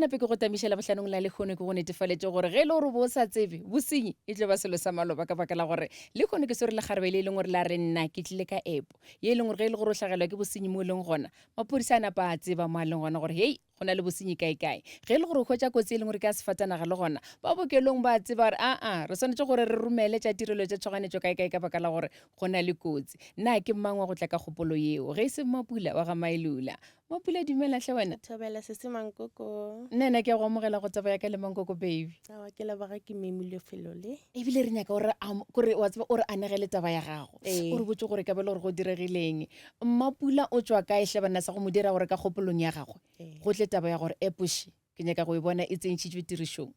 nape ke go tamiša labohlanong la lehono ke go netefaletše gore ge e le gore o bo o sa tsebe bosenyi e tlo ba selo sa maloba ka baka la gore lehono ke swere lekgarebe le e leng gore la re nna ke tlile ka epo ye e leng gore ge e le gore o hlagelwa ke bosenyi mo e leng gona maphodisa a napa a tseba mo a leng gona gore hei go na le bosenyi kaekae. Ge e le gore o hwetša kotsi e leng gore ke ya sefatanaga le gona ba bookelong ba a tseba gore aa re swanetše gore re romele tša tirelo tša tšhoganetšo kaekae ka baka la gore go na le kotsi. Na ke mang wa go tla ka kgopolo yeo ge e se Mmapula wa ga Mailula? Mmapula dumela hle wena. Thobela sesi Mankoko. Nna ena ke a go amogela go taba ya ka le Mankoko baby. Aowa ke leboga ke memilwe felo le. Ebile re nyaka gore kore wa tseba o re anegele taba ya gago. O re botše gore ka be le gore go diregileng. Mmapula o tšwa kae hle banna sa go mo dira gore ka kgopolong ya gagwe go tle taba ya gore epoše ke nyaka go e bona e tsentšhitšwe tirišong?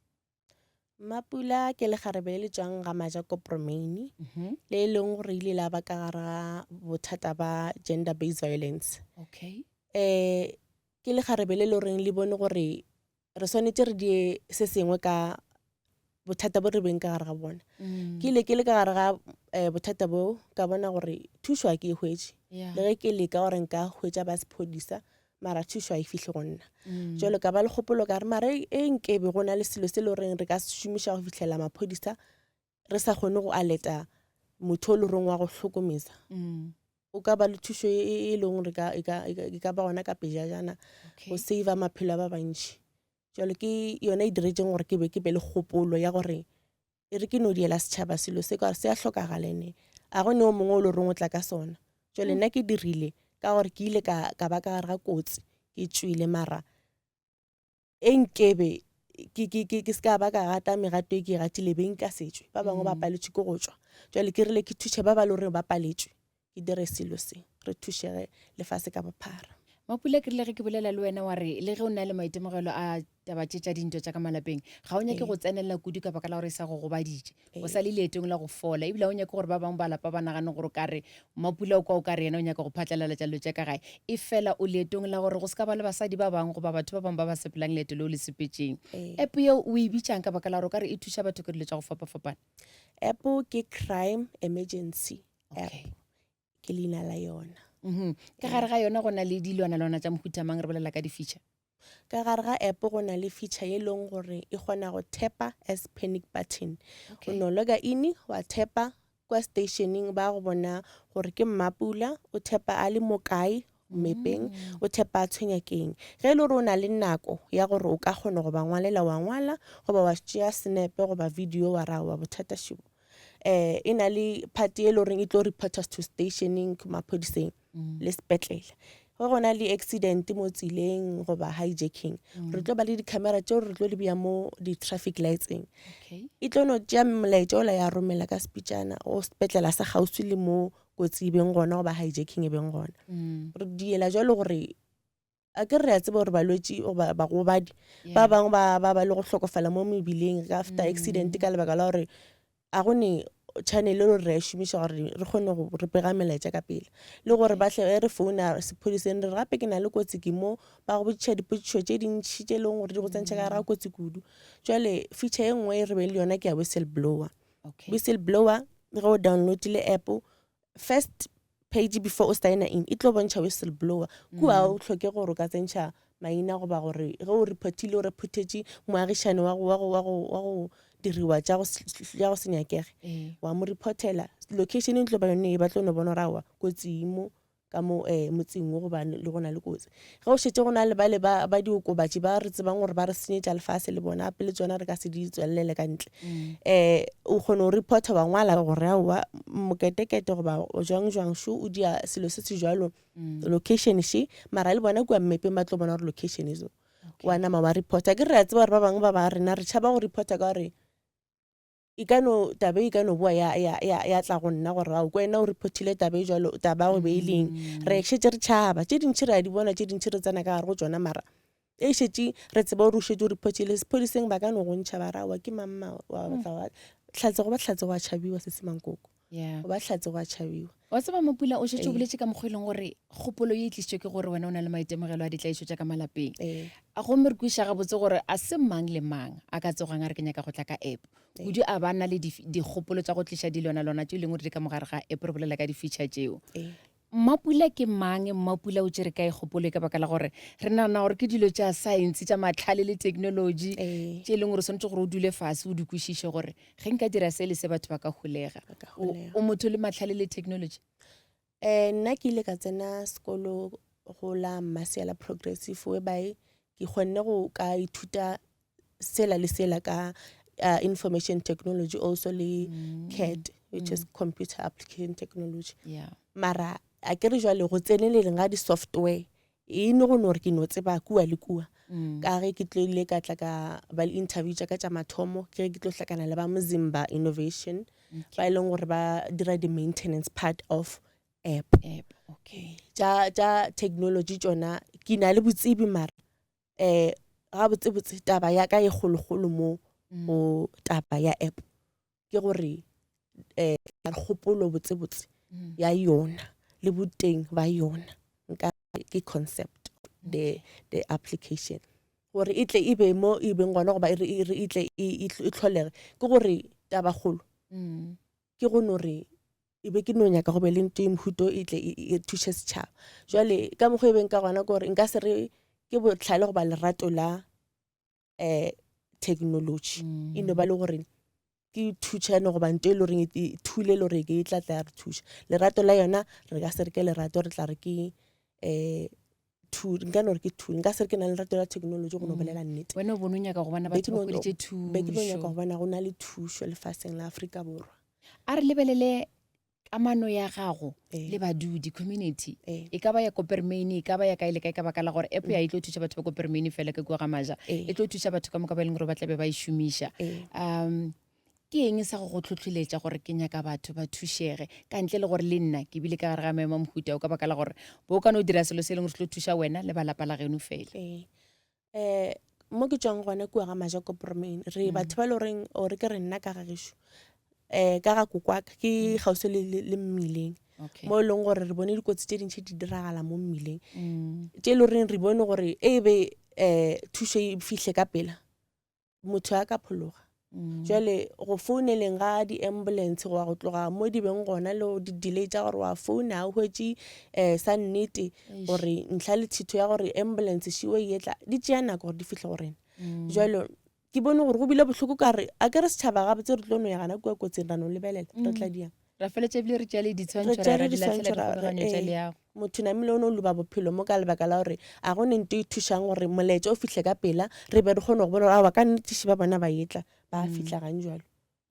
Mmapula ke lekgarebe le le tšwang ga Maja Kopromeini le e leng gore ile la ba ka gare ga bothata ba gender based violence. Okay. Um ke lekgarebe le le goreng le bone gore re swanetše re die se sengwe ka bothata bo re beng ka gare ga bona mm. ke ile ke le ka gare ga um bothata bo ka bona gore thušo a ke e hwetše le ge ke leka gore nka hwetša ba sephodisa mara thušo a e fihle go nna mm. jalo ka ba le kgopolo ka re mara e nkebe go na le selo se le goreng re ka se šomiša go fitlhela maphodisa re sa kgone go aleta motho o le reng wa go hlokomeza mm. o ka ba le thušo e, e, e leng gore e e ka ba gona ka pejajana go save maphelo a ba bantši jalo ke yona e diretseng gore ke be ke be le kgopolo ya gore e re ke no diela setšhaba selo se ka gore se a hlokagala ene a go ne o mongwe o le reng o tla ka sona jale mm. nna ke dirile ka gore ke ile ka ba ka gare ga kotsi ke tšwile mara e nkebe ke ke ke ke se ka ba ka gata megato e ke e gatile be nka se tšwe ba bangwe ba mm. paletšwe ke go tšwa jale ke rile ke thuše ba ba le goreng ba paletšwe ke dire selo se re thušege lefase ka bophara mapula ke rile ge ke bolela le wena wa re le ge o na le maitemogelo a taba tše tša dintwa tša ka malapeng ga o nyake go tsenelela kudu ka baka la gore e sa go gobaditše o sa le leetong la go fola ebile o nyake gore ba bangwe ba lapa ba nagane gore o ka re Mapula o kwa o ka re yena o nyaka go phatlalaletša dilo tša ka gae e fela o leetong la gore go se ka ba le basadi ba bangwe goba batho ba bangwe ba ba sepelang leeto leo le sepetšeng. App yeo o e bitšang ka baka la gore o ka re e thuša batho ka dilo tša go fapafapana? App ke Crime Emergency App. Okay. Ke leina la yona. Mm -hmm. Ka gare ga yona go na le dilwana-lwana tša mohuta mang re bolela ka di-feature? Ka gare ga app go na le feature ye leng gore e kgona go tap-a as panic button. O no loga in wa tap-a kwa stationeng ba go bona gore ke Mmapula, o tap-a a le mo kae mepeng, mm. o tap-a a tshwenya keng. Ge e le gore o na le nako ya gore o ka kgona go ba ngwalela wa ngwala goba wa tšea senepe goba video wa ra wa bothata šibo. Um e na le part e le goreng e tlo report us to stationeng maphodiseng. mm. le sepetlele ge go na le accident mo tseleng goba hijacking mm. re tlo ba le di-camera tseo re tlo di beya mo di-traffic lightseng okay. e tlo no tšea molaetša ola ya romela ka sepitšana go sepetlela sa kgauswi le mo kotsi e beng gona goba hijacking e beng gona mm. re diela jalo gore a ke re a tseba gore balwetši goba bagobadi ba bangwe ba ba ba le go hlokofala mo mebileng after mm. accident ka lebaka la gore a go ne channel e re a e šomiša gore re kgone go re pega melaetša ka pele le gore ba tle re founa sephodiseng re re gape ke na le kotsi ke mo ba go botšiša dipotšišo tše dintšhi tše e leng gore di go tsentšha ka gare ga kotsi kudu jale feature e nngwe e re beng le yona ke ya whistle blower whistle blower ge o downloadile app first page before o signa in e tlo bontšha whistle blower kua mm. o tlhoke gore o ka tsentšha maina goba gore ge o reportile o reportetše moagišane wa go wa go wa go wa go diriwa tša go ya go se nyakege ee. wa mo reportela location e tlo ba yone e ba tlo no bona gore aowa kotsi mo ka mo um motseng wo gobane le go na le kotsi ge o šetše go na le bale ba ba diokobatši ba re tsebang gore ba re senyetša lefase le bona gape le tsona re ka se di tswelelele ka ntle um o kgone go reporta wa ngwala gore aowa moketekete goba jwang jwang šo o dia selo se se jalo mm. location še mara le bona kua mmepeng ba tlo bona gore location e so wa nama wa reporta ke re a tseba gore ba bangwe ba ba rena re tšhaba go reporta ka gore e ka no taba e ka no boa ya ya ya ya tla go nna gore ao ko wena o reportile taba e jalo taba go be e leng mm. re šetše re tšhaba tše dintšhi re a di bona tše dintšhi re tsena ka gare go tšona mara e šetše re tseba gore o šetše o reportile sephodiseng ba ka no go ntšha ba ra wa ke mamma wa mm. batla wa hlatse go ba hlatse go a tšhabiwa se se mankoko yeah. go ba hlatse go a tšhabiwa wa tseba mopula o šetše o boletse ka mokgwa e leng gore kgopolo ye e tlisitswe ke gore wena o na le maitemogelo a ditlaišo tša ka malapeng a gomme re kweša gabotse gore a se mang le mang a ka tsogang a re ke nyaka go tla ka app kudu a ba na le dikgopolo tša go tliša dilonalona tše e leng gore di ka mogare ga app re bolela ka di-feature tšeo. Mmapula ke mang? Mmapula o tšere kae kgopolo e ka baka la gore re nagana gore ke dilo tša saense tša mahlale le technology Ee. tše e leng gore o swanetše gore o dule fase o di kwešiše gore ge nka dira se le se batho ba ka holega. Ba ka O, holega. o motho le mahlale le technology? Um nna ke ile ka tsena sekolo go la Masiela Progressive whereby ke kgonne go ka ithuta sela le sela ka uh, information technology also le mm. CAD which mm. is computer application technology yeah. mara a ke re jwale go tseneleleng ga di-software e ne go no gore ke no tseba kua le kua mm. ka ge ke tlo ile ka tla ka ba le interview tša ka tša mathomo ke ge ke tlo hlakana le ba mozimba innovation ba e leng gore ba dira di-maintenance part of app, app okay. tša tša technology tšona ke na le botsebi mara um gabotsebotse taba ya ka e kgolokgolo mo mm. go taba ya app ke gore um kgopolo botsebotse mm. ya yona le boteng ba yona nka ke concept the the application gore e tle e be mo e beng gona goba e e tle e, e, e tlholege ke gore tabakgolo mm. ke go no re e be ke no nyaka go be le nto e mohuto e tle e thuše setšhaba jwale ka mokgwa e beng ka gona ke gore nka se re ke botlhale goba lerato la um technology e no ba le gore ke thutšhane goba nto e le goreng e thule e le gore ke e tla tla ya re thuša lerato la yona re ka se re ke lerato re tla re ke um nka no re ke thule nka se re ke na le lerato la technology go no bolela nnete wena o bone o nyaka go bona batho ba hweditše be ke no nyaka thušo go bona go na le thušo lefaseng la Afrika Borwa a re lebelele kamano ya gago Ee. le badudi community Ee. e ka ba ya kopermaine e ka ba ya kae le kae ka baka la gore app ya e tlo thuša batho ba kopermaine fela ka kua ga maja Ee. e tlo thuša batho ka moka ba e leng gore ba tlabe ba e šomiša Ee. um ke eng sa go go tlhotlholetša gore ke nyaka batho ba thušege ka ntle le gore le nna ke bile ka gare ga maemo a mohuta o ka baka la gore bo o ka no dira selo se e leng gore se tlo thuša wena le balapa la geno fela Ee. um mo ke tšwang gona kua ga maja koporomane re mm. batho ba le goreng ore ke re nna ka ga gešo um ka ga kokwaka ke mm. kgauswi le mmileng mo e leng gore re bone dikotsi tše dintšhi di diragala mo mmileng mm. tše e le goreng re bone gore e be um thušo e fihle ka pela motho a ka phologa mm. jale go founeleng ga di-ambulance goba go tloga mo di beng gona le di-delay tša gore wa founa o hwetše um sa nnete gore ntlha le thitho ya gore ambulance šiwe e etla di tšea nako gore di fihle go rena mm. jalo ke bone gore go bile bohloko ka re a ke re setšhaba gabotse re tlo no ya gana kua kotsing ra no lebelela re tla mm. diang ra feletša ebile re tšea le ditshwantšho tšea ra le di latlhela diswantšho ra- dikgolaganyo tša ee. leago motho namile o ne o loba bophelo mo ka lebaka la gore a go ne nto e thušang gore molaetša o fihle ka pela re be re kgone go bona gore aowa ka nnete ba bona ba etla ba fihla gang jalo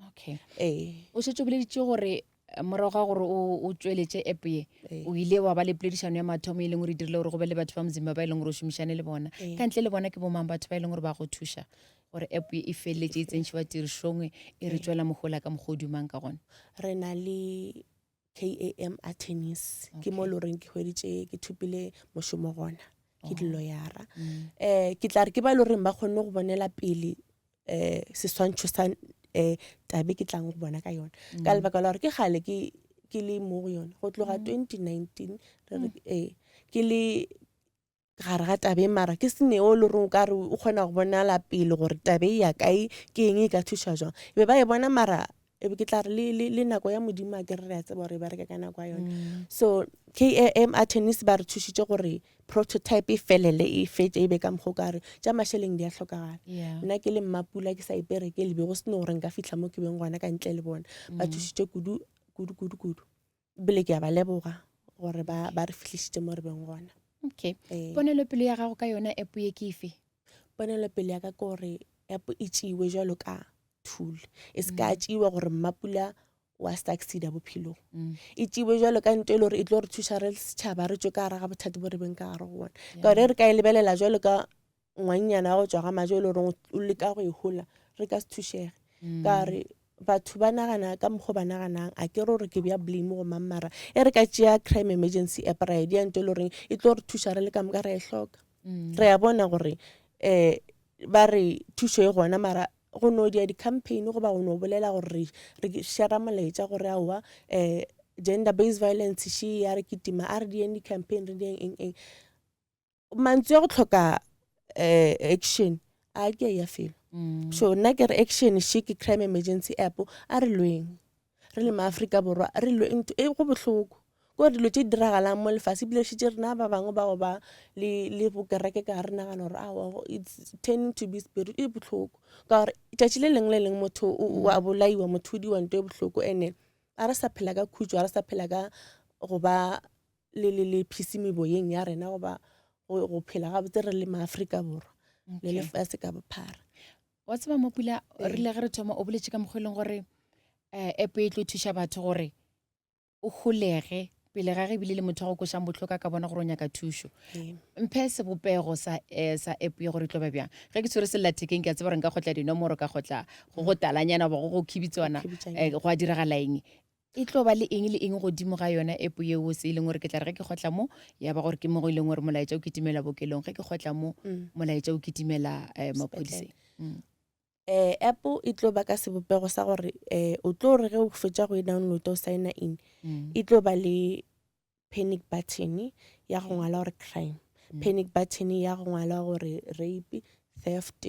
okay ee o šetše o boleditše gore eh, morago ga gore o o tšweletše app ye Ee. o ile wa ba le poledišano ya mathomo e leng gore e dirile gore go be le batho ba mozimba ba e leng gore o šomišane le bona Ee. ka ntle le bona ke bomang batho ba e leng gore ba go thuša gore app e feleletše e tsentšhiwa tirišong e re tšwela mohola ka mokgwa o dumang ka gona re na le KAM attorneys ke mo le goreng ke hweditše ke thopile mošomo gona ke Oh. diloyara um ke tla re ke ba e le goreng ba kgonne go bonela pele um seswantšho sa um tabe ke tlang go bona ka yona ka Mm. lebaka la gore ke kgale ke ke le mo go yona go tloga 2019 re re ee ke le gare ga tabe mara ke sene o le goreng o ka re o kgona go bonala pele gore tabe e ya kae ke eng e ka thuša jwang be ba e bona mara e be ke tla re le, le, le nako ya modimo a ke re re a tseba gore e bereka ka nako ya yone Mm. so kam attorneys ba re thušitše gore prototype e felele e fetše e be ka mokgwa o ka re tša mašeleng di a hlokagala Yeah. nna ke le mmapula ke sa iperekele be go sene gore nka fitlha mo ke beng gona ka ntle le bona ba Mm. thušitše kudu kudu kudu kudu ebile ke a ba leboga gore ba ba re fihlišitše mo re beng gona okay Ee. ponelopele ya gago ka yona app ye ke efe ponelopele ya ka ke gore app e tšeiwe jalo ka tool e se ka tšeiwa gore mmapula wa succeeda bophelong Mm. e tšeiwe jalo ka nto e le gore e tlo re thuša re le setšhaba re tšwe ka gare ga bothata bo re beng ka gare go bona ka gore re ka e lebelela jalo ka ngwannyana wa go tšwa ga majo e le goreng o leka go e hola re ka se thušege Mm. ka gore batho ba nagana ka mokgwa ba naganang a ke re gore ke bja blame go mang mara e re ka tšea crime emergency app ra e dia nto e le goreng e tlo re thuša re le ka moka re e hloka Mm. re a bona gore um ba re thušo e gona mara go no dia di-campaign goba go no bolela gore re re share molaetša gore aowa um gender based violence še ya re kitima a re dieng di-campaign re dieng eng eng mantswe a go tlhoka um action a ke ya felo Mm. so nna ke re action she ke crime emergency app a re lweng re le maaforika borwa re lweng ntho e go bohloko Ko dilo tše di diragalang mo lefase ebile šetše rena ba bangwe ba go ba le le bokereke ka re nagana gore aowa it's turning to be spirit e bohloko ka gore tšatši le lengwe le lengwe motho o a bolaiwa motho o diwa nto e bohloko ene a re sa phela ka khutšo a re sa phela ka go ba le le le peace meboyeng ya rena goba go go phela gabotse re le maafrika Borwa le lefase ka bophara. Wa tseba Mapula re ile ge re thoma o boletše ka mokgwa e leng gore um app e tlo thuša batho gore o holege pele ga ge ebile le motho wa go kwešang bohloko a ka bona gore o nyaka thušo. Mphe sebopego sa, eh, sa app ye gore e tlo ba bjang. Ge ke tshwere sellathekeng ke a tseba gore nka kgotla dinomoro, ka kgotla go go talanyana goba go go khibitswana, eh, go a diragala eng. E tlo ba le eng le eng godimo ga yona app yeo se e leng gore ke tla re ge ke kgotla mo ya ba gore ke mo go e leng gore molaetša o kitimela bookelong, ge ke kgotla mo molaetša o kitimela eh, maphodiseng. Eh, app e tlo ba ka sebopego sa gore eh, o tlo re ge o fetša go e downloada o signa in mm. e tlo ba le panic button ya go ngwala gore crime mm. panic button ya go ngwala gore rape theft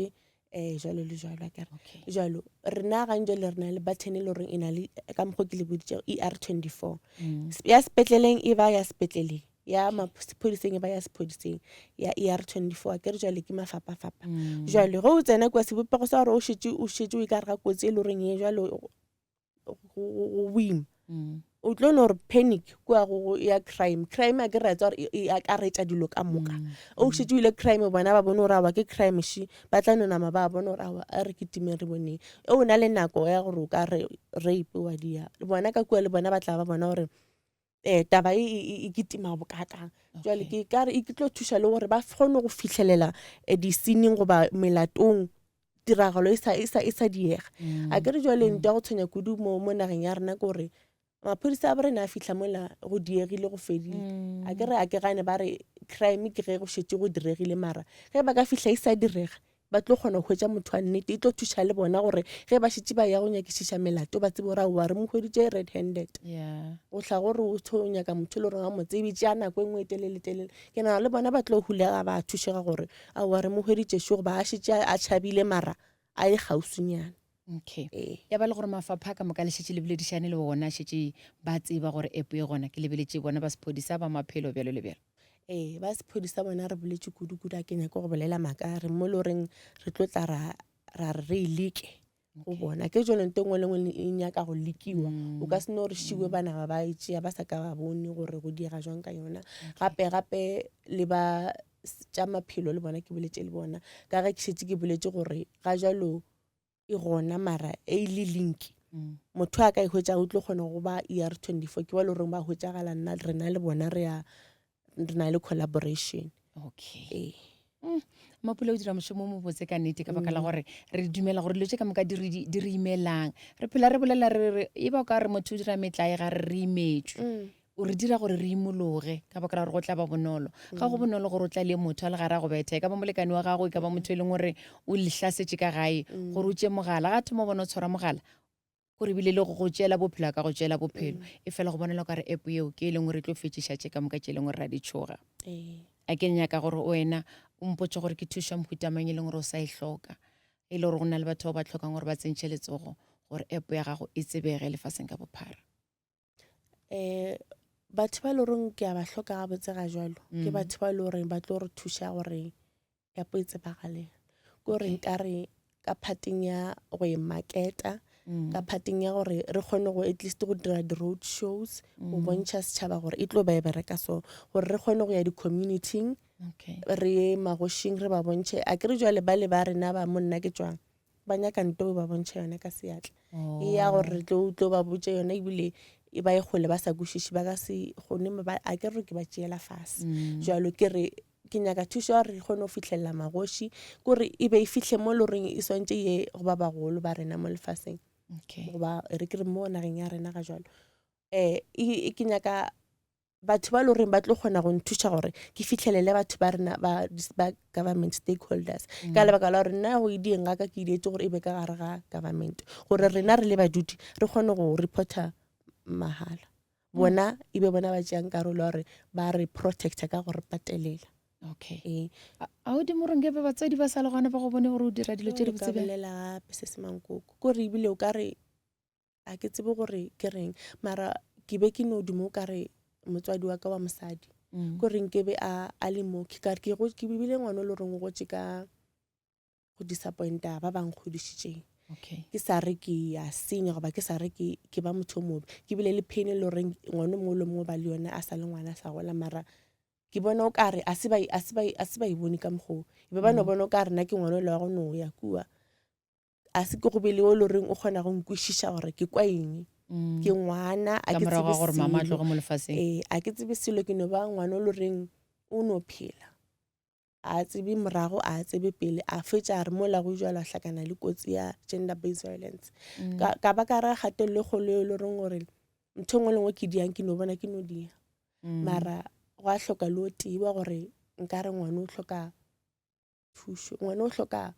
eh jalo le jalo akere okay. jalo rena gantši le rena le button e le goreng e na le ka mokgwa ke le boditšego er 24 mm. ya sepetleleng e ba ya sepetleleng ya sephodiseng e ba ya sephodiseng ya er 24 a kere jale ke mafapafapa mm. jale ge o tsena kua sebopego sa gore o šetše o šetše o e ka re ga kotsi e le goreng ye jalo go boima mm. o tlo no gore panic kua go ya crime crime a ke re tsa gore e akaretša dilo ka moka mm. o šetše o ile crime bona ba bone gore awa ke crime she ba tla no nama ba bone gore awa a re ke timeng re boneng e o na le nako ya gore o ka re rape wa dia bona ka kua le bona ba tla ba bona gore um taba e, e, e, e kitima bokakang jale ke ka re e ke tlo thuša le gore ba kgone go fitlhelela eh, di-scening goba melatong tiragalo e sa, e sa, e sa diega mm. a ke re jale mm. nto ya go tshwenya kudu mo, mo nageng ya rena ke gore maphodisa a borena a fitlha mola go diegile go fedile mm. a ke re a ke gane ba re crime ke ge go šetše go diregile mara ge ba ka fihla e sa direga ba tlo kgona go hwetša motho wa nnete e tlo thuša le bona gore ge ba šetše ba ya go nyakišiša melato ba tsebe gore aowa re mo hweditše red handed go hla gore o tho nyaka motho e le gore ga mo tsebe tšea nako e nngwe e telele telele ke nagana le bona ba tlo hulega ba thušega gore aowa re mo hweditše šo goba a šetše a tšhabile mara a ye kgauswinyana. Okay. Ee. Ya ba le gore mafapha ka moka le šetše le boledišane le bona šetše ba tseba gore app e gona ke lebeletše bona ba sephodisa ba maphelo bjalo le bjalo. Ee, ba sephodisa bona re boletše kudu-kudu a ke nyake go bolela maaka re mo le goreng re tlo tla ra ra re re e leke go bona ke jone nto nngwe le nngwe e nyaka go lekiwa mm. o ka se no re šiwe bana ba ba e tšea ba sa ka ba bone gore go diega jwang ka yona gape gape le ba tša maphelo le bona ke boletše le bona ka ge ke šetše ke boletše gore ga jalo e gona mara e le link mm. motho a ka e hwetša o tlo kgona go ba er 24 ke ba le goreng ba hwetšagala nna rena le bona re a re na le collaboration okay ee mm. Mapula o dira mošomo o mobotse ka nnete ka baka la mm. gore re dumela gore dilo tše ka moka di re imelang re phela re bolela re re e ba o ka re motho o dira metlae ga re re imetswe mm. O re dira gore re imologe ka baka la gore go tla ba bonolo. Ga go bonolo gore o tla le motho a le gare a go betha, e ka ba molekane wa gago, e ka ba motho e leng gore o le hlasetše ka gae, gore o tšee mogala. Ga a thoma o bona o tshwara mogala, gore ebile le go go tšeela bophelo a ka go tšeela bophelo. E fela go bonala o ka re app yeo ke e leng gore e tlo fetšiša tše ka moka tše e leng gore ra di tšhoga. A ke nyaka gore wena o mpotše gore ke thušo ya mohuta mang e leng gore o sa e hloka, e le gore go na le batho bao ba hlokang gore ba tsentšhe letsogo gore app ya gago e tsebege lefaseng ka bophara. um batho ba e le goreng ke a ba hloka gabotse ga jalo ke mm. batho ba e le goreng ba tlo re thuša gore app e tsebagale ke gore nka re ka phateng ya go e marketa mm. ka phateng ya gore re kgone go at least go dira di-road shows go mm. bontšha setšhaba gore e tlo ba e bereka so gore re kgone go ya di-communityng re ye magošing re ba bontšhe a ke re jale ba le ba rena ba monna ke tswang ba nyaka nto ba bontšha yone ka seatla e ya gore re tlo tlo ba botše yone ebile e ba e kgole ba sa kwešiše ba ka se kgone a ke re ke ba tšeela fase mm. jalo ke re ke nyaka thušo ya gore re kgone go fitlhelela magoši kore e be e fitlhe mo le goreng e swantse ye go ba bagolo ba rena mo lefaseng goba re ke re mo nageng ya rena ga jalo um ke nyaka batho ba e le goreng ba tlo kgona go nthuša gore ke fitlhelele batho ba rena ba, ba government stakeholders mm. ka lebaka la gore nna go idieng ga ka ke ideetse gore e be ka gare ga government gore rena re le badudi re kgone go reporta mahala mm. bona e be bona ba tšeang karolo ya gore ba re protecta ka go re patelela okay ee a o di morong ke be batswadi ba sa le gona ba go bone gore o dira dilo tše di botse bolela gape se se mankoko ko re ebile o ka re A ke tsebe gore ke reng, mara ke be ke no duma o ka re motswadi wa ka wa mosadi mm. ko re nkebe a a le mo ke ka ke go ke bile ngwana le reng go tse ka go disappointa ba bang kgodišitšeng okay ke sa re ke ya senya goba ke sa re ke ke ba motho mobe ke bile le pain le reng ngwana mongwe le mongwe ba le yone a sa le ngwana sa gola mara ke bona o kare a se ba a se ba a se ba e bone ka mokgoo e be ba no mm. bona o kare nna ke ngwana o le wa go no ya kua a se ke go be le o le reng o kgona go nkwešiša gore ke kwa eng mm. ke ngwana a ke tsebe gore mama a tloge mo lefatsheng ee a ke tsebe selo ke no ba ngwana o le reng o no phela a tsebe morago a tsebe pele a fetša a re mola go jalo a hlakana le kotsi ya gender based violence mm. ka, ka ba ka ra kgatelelo e kgolo e le reng gore ntho e nngwe le nngwe ke diang ke no bona ke no dia mm. mara go a hloka le o tee wa gore nka re ngwana o hloka thušo ngwana o hloka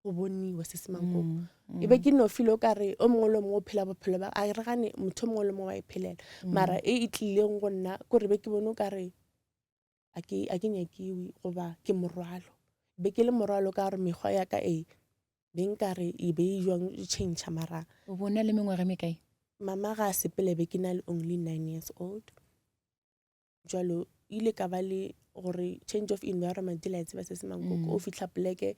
go boniwa se se mankoko mm, mm. e be ke no feel o ka re o mongwe le mongwe o phela bophelo ba a re gane motho o mongwe le mongwe wa e phelela mm. mara e e tlileng go nna ko re be ke bone o ka re a ke a ke nyakiwe goba ke morwalo be ke le morwalo ka gore mekgwa ya ka e be nka re e be e jwang e change mara o bona le mengwaga e mekae mama ga a sepele be ke na le only 9 years old jalo ile ka ba le gore change of environment la e tseba se se mankoko mm. o fitlha poleke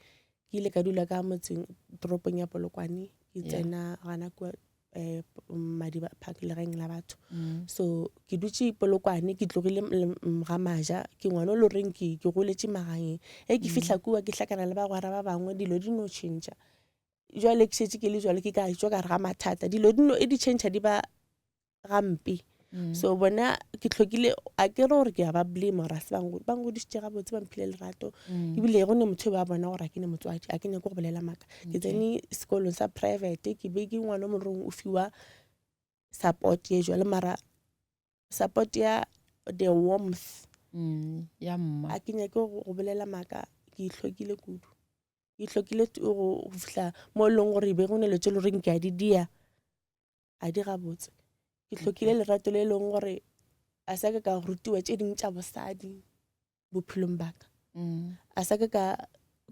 ke ile ka dula ka motseng toropong ya polokwane ke tsena gana kua um madiba park legaeng la batho mm. so ke dutše polokwane ke tlogile ga maja ke ngwana o le goreng ke goletše magaeng e ke mm. fitlha kua ke hlakana le bagwera ba bangwe dilo di no change jwale ke šetše ke le jwale ke ka tšwa ka re ga mathata dilo di no e di change di ba gampe mm. so bona ke tlhokile a ke re gore ke a ba blame gore a se ba ngodišitše gabotse ba mphile lerato mm. ebile go ne motho ba bona gore a ke ne motswadi a ke nyako go bolela maaka ke tsene sekolong sa private ke be ke ngwana o morong o fiwa support ye jwale mara support ya the warmth mm, ya mma a ke nyake go bolela maaka ke itlhokile kudu ke itlhokile go fihla mo e leng gore e be go ne lo tse le goreng ke a di dia a di gabotse ke hlokile lerato le e leng gore a sa ka ka rutiwa tše dingwe tša bosadi bophelong baka mm. a sa ka ka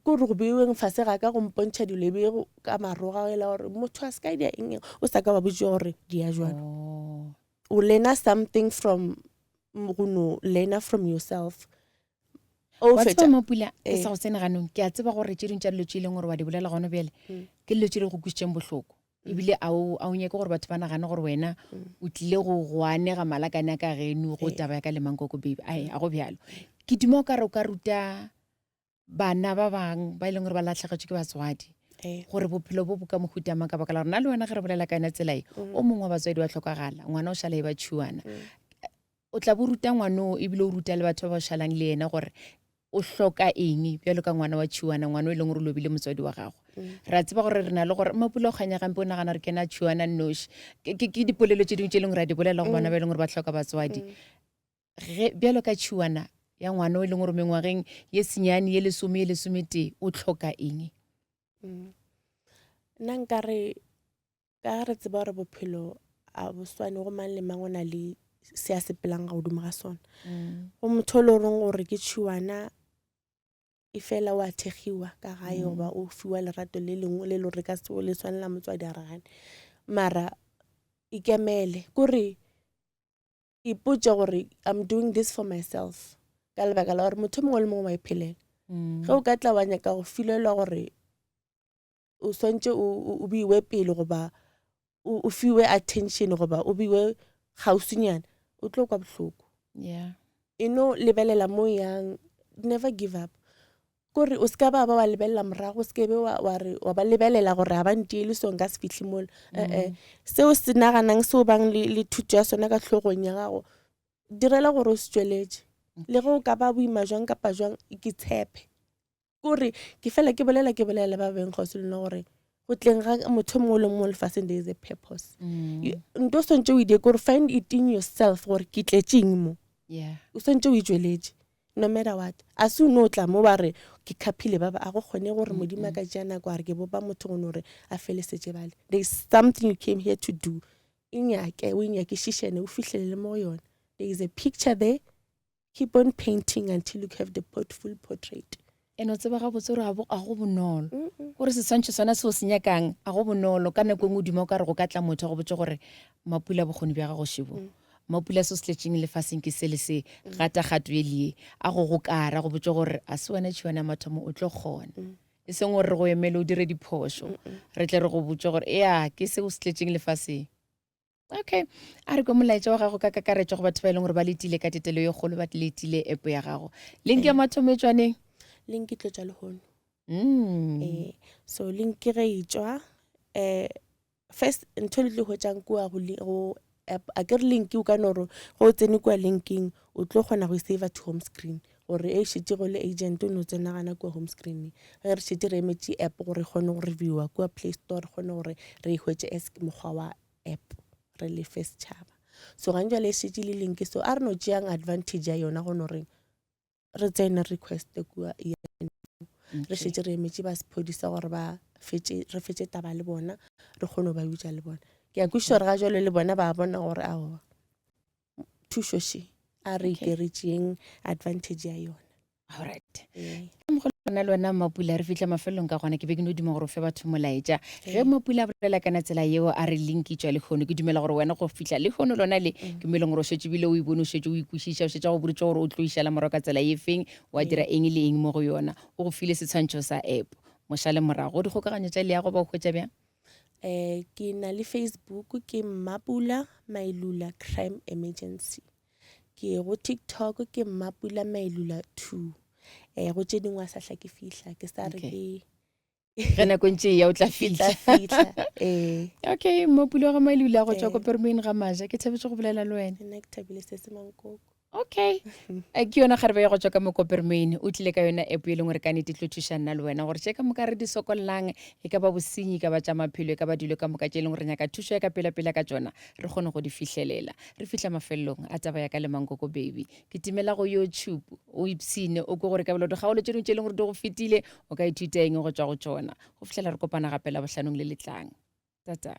ko re go beiweng fase ga ka go mpontšha dilo e be ka maroga e la gore motho a se ka dia eng o sa ka ba botšiwa gore di ya jwalo oh. o learner something from go no learner from yourself wa tseba mapula ke sa go tsene ganong ke a tseba gore tše dingwe tša dilo tše e leng gore wa di bolela gone bjale mm. ke dilo tše di go kwisitšeng bohloko ebile a o nyake gore batho ba nagane gore wena mm. o tlile go go anega malakane a ka geno go taba ya ka le mankoko baby ae a go bjalo ke duma o ka re o ka ruta bana ba bang ba e leng gore ba latlhegetswe ke batswadi gore bophelo bo bo ka mohuta mang ka baka la gore na le wena ge re bolela ka yona tsela e mm. o mongwe wa batswadi wa tlhokagala ngwana o šala e ba tšhuana mm. O tla bo ruta ngwanoo ebile o ruta le batho ba ba šalang le yena gore o hloka eng bjalo ka ngwana wa tšhiwana ngwana o e leng gore o lobile motswadi wa gagwe mm. re a tseba gore re na le gore mapula o kganya gampe o nagana gore ke na tšhiwana nnoši ke dipolelo tše dingwe tše e leng gore a di bolela go bana mm. ba e leng gore ba hloka batswadi mm. ge bjalo ka tšhiwana ya ngwana o e leng gore mengwageng ye senyane ye lesome ye lesometee o hloka eng nna nkare Ka ge re tseba gore bophelo a bo swane go mang le mang o na le se a sepelang ga godimo ga sona mm. go motho o le goreng gore ke tšhiwana e fela o a thekgiwa ka gae mm. goba o fiwa lerato le lengwe le le gore ka seo le swanela motswadi a ragane mara ikemele kore ipotše gore i'm doing this for myself ka lebaka la gore motho mongwe le mongwe wa iphelela mm. ge o ka tla wa nyaka go filelwa gore o swantše o beiwe pele goba o fiwe attention goba o beiwe kgauswinyana o tlo kwa bohloko yeah e no lebelela mo yang never give up kore o se ka ba ba wa lebelela morago o se ke be wa re wa ba lebelela gore ga ba ntiele so nka se fitlhe mola ee seo se naganang seo bang le thuto ya sona ka hlogong ya gago direla gore o se tšweletše le ge o ka ba boima jwang kapa jwang ke tshepe Kore ke fela ke bolela ke bolela le ba beng kgauswi le nna gore go tleng ga motho mongwe le mongwe mo lefaseng there is a purpose mm. nto o swantse o idie kore find it in yourself gore ke tletšeng mo o swantse o itšweletše no matter what a se o ne o tla mo ba re ke khaphile ba ba a go kgone gore modimo a ka tšea nako a re ke bopa motho go no re a felesetše bale there is something you came here to do e nyake o e nyakišišene o fihlelele mo go yona there is a picture there keep on painting until you have the pot full portrait ene o tseba gabotse gore a go bonolo gore seswantšho sona se o se nyakang a go bonolo ka nako e nngwe duma o ka re go ka tla motho a go botse gore mapula bokgoni bja gago šebo mm. Mapula se o se tletšeng lefaseng ke se le se, gata kgato ye le ye, a go gokara, go botše gore a se wena tšhiwana ya mathomo o tlo kgona. E seng gore re go emele o dire diphošo, re tle re go botše gore ea ke se o se tletšeng lefaseng. Okay, a re kwe molaetša wa gago ka kakaretšo go batho ba e leng gore ba letile ka tetelo ye kgolo, ba letile app ya gago. Link ya mathomo e tšwa neng? Link e tlo tšwa lehono. So link ge e tšwa, first ntho le tlo hwetšang kua go go app, a ke re link o ka no re ge o tsene kua linking o tlo kgona go e save to home screen gore e šetše go le agent o no tsena gana kua home screen. Ge re šetše re emetše app gore e kgone go reviewa kua Play Store, re kgone gore re e hwetše as mokgwa wa app re lefe setšhaba. So gantši jwale e šetše le link, so a re no tšeang advantage ya yona go no reng re tsene request kua re šetše re emetše ba sephodisa gore ba fetše, re fetše taba le bona, re kgone go ba bitša le bona. Ke a kwešiša gore ga jwale le bona ba bona gore aowa thušo še a re ke re tšeeng advantage ya yona. Alright. Nna le wena Mapula re fihla mafelelong ka gona ke be ke no duma gore o fe batho molaetša. Ge Mapula a bolela kana tsela yeo a re link tšwa lehono, ke dumela gore wena go fihla lehono lona le ke mo e leng gore o šetše bile o e bone, o šetše o e kwešiša, o šetše a go boditše gore o tlo išala morago ka tsela ye feng, wa dira eng le eng mo go yona. O go file setshwantšho sa app. Mošale morago. Dikgokaganyo tša leago ba o hwetša bjang? Um ke na le Facebook ke Mmapula Mailula Crime Emergency. Ke go TikTok ke Mmapula Mailula 2. Eh go tše dingwe a sa hla ke fihla ke sa re ke ge nako e ntše e ya o tla fihla. Eh. Okay, Mmapula ga Mailula go tšwa ko Permain ga Maja, ke thabetše go bolela le wena. Nna ke thabile se se mankoko. Okay. Ke yona kgarebe ya go tšwa ka Mokopermain, o tlile ka yona app e leng gore ka nnete e tlo thuša nna le wena gore tše ka moka re di sokollang, e ka ba bosenyi, e ka ba tša maphelo, e ka ba dilo ka moka tše e leng gore re nyaka thušo ya ka pela-pela ka tšona, re kgone go di fihlelela. Re fihla mafelelong a taba ya ka le Mankoko Baby. Kitimela go YouTube, o ipshine, o kwe gore kabelo dikgaolo tše dingwe tše e leng gore di go fetile, o ka ithuta eng go tšwa go tšona. Go fihlela re kopana gape Labohlanong le le tlang. Tata.